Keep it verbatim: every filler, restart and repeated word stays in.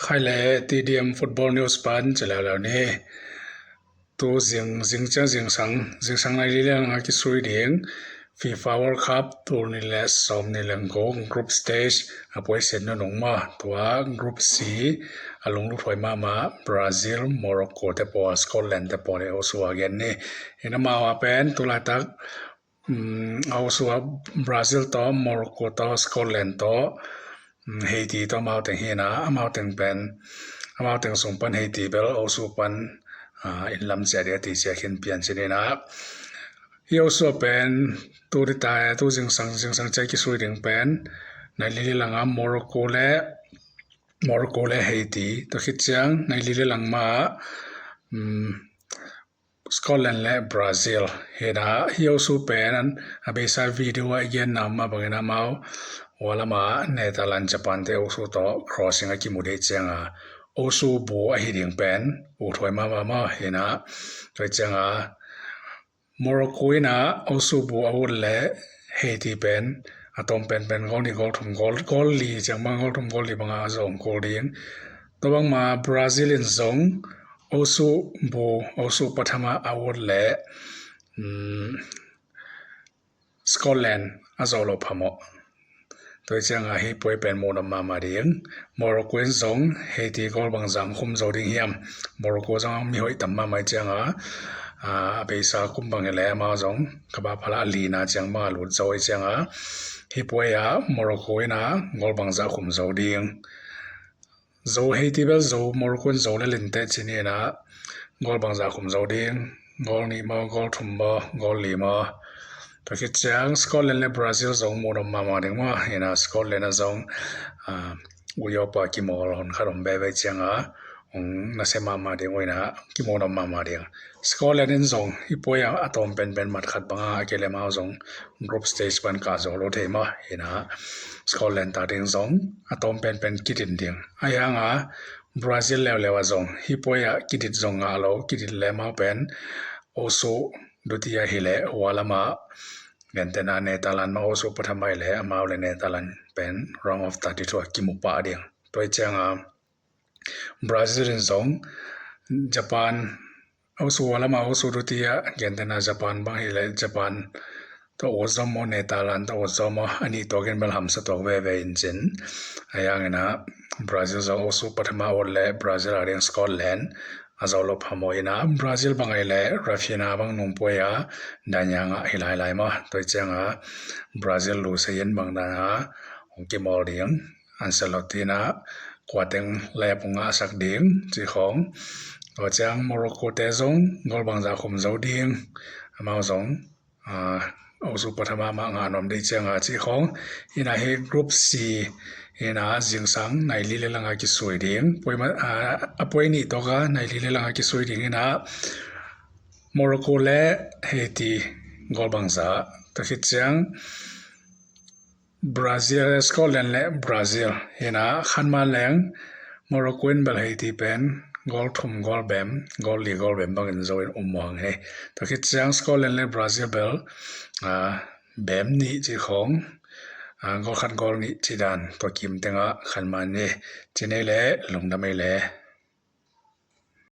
Khai le T D M Football News pan ci leuleu ni. Tu zing, zing ciang zingsang, zingsang nai li le nga kisui ding FIFA World Cup tul ni le sawm ni le guk group stage a puaisit nunung ma, tua group C a lunglut huai mama Brazil, Morocco te pawl, Scotland te pawl e osu a gen ni. Ina mau a pen tu laitak um, a osu a Brazil to, Morocco to, Scotland to, um, Haiti to amau teng hina, amau teng pen, amau teng sung pan Haiti bel osu pan, uh, in lam cia dia ti cia khin pian ci nina. Hi osu a pen tu di tai, tu zingsang, zingsang cia kisui ding pen nai li le langa Morocco le, Morocco le Haiti, tua khit ciang nai li le lang ma, um, Scotland le Brazil hina. Hi osu pen a beisa video a i gen nam a bangin amau walama Netherlands, Japan te osu to crossing a kimu dei cianga osu bu a hi ding pen ut huai mama ma hina. Tua cianga Morocco ina osu bu a ut le Haiti pen a tawm penpen gol ni gol thum gol, gol li ciang bang gol thum gol li banga a zong kul ding. Tua bangma Brazil in zong osu bu, osu pathama a ut le, um, Scotland a zo lo phamawh. Tua cianga hi puai pen mu nam mama ding. Morocco in zong Haiti gol bangzang khum zo ding hiam? Morocco zong mi hoih tam mama cianga, a, a beisa kum bang le amau zong kaba phala lina ciang banga lut zo cianga hi puai a Morocco ina gol bangzah khum zo ding. Zo Haiti bel zo, Morocco in zo le linte ci nina gol bangzah khum zo ding, gol nih maw, gol thum maw, gol li maw. Tua khit ciang Scotland le Brazil zong mu nam mama ding maw, ina Scotland a zong, uh, uyopa kimawl hon khat om veve cianga, um, nasia mama ding uina kimawl nam mama ding. Scotland in zong hi puai a a tawm penpen mat khat banga a kei le mau zong group stage pan kah zo lo thei maw hina. Scotland ta ding zong a tawm penpen kidin ding. A hianga Brazil leuleu a zong hi puai a kidit zong ngah lo, kidit le mau pen osu duti a hi le walama gentena Netherlands ma osu pathama hi le amau le Netherlands pen round of thirty-two a kimu pah ding. Tua cianga Brazil in zong Japan, osu walama osu duti a gentena Japan bang hi le Japan to ut zom maw, Netherlands to ut zom maw, a nih tuakin bel hamsa tuak veve in cin. A hiangina Brazil zong osu pathama ut le Brazil a ding Scotland a zo lo phamawh ina Brazil bang hi le Rafinha bang nung puai a danyanga hi lailai maw. Tua cianga Brazil lu sayin bang dana hong kimawl ding. Ancelotti na kua teng lai a pung ngahsak ding cih khawng. Tua ciang Morocco te zong gol bangzah khum zo ding. Amau zong, ah, osu pathama mah ngah nuam ding cianga cih khawng. Ina hi group C ina zingsang nai li le langa kisui ding. Puai ma, ah, a puai nih tawka nai li le langa kisui ding ina Morocco le Haiti gol bangzah. Tua khit ciang Brazil, Scotland le Brazil hina khanman leng Morocco in bel Haiti pen gol thum gol bem, gol li gol bem bangin zo in um muang hi. Tua khit ciang Scotland le Brazil bel, ah, bem nih cih khawng, ah, gol khat gol nih cih dan tua kim tengah khanman hi. Ci nei le lungdam ei le.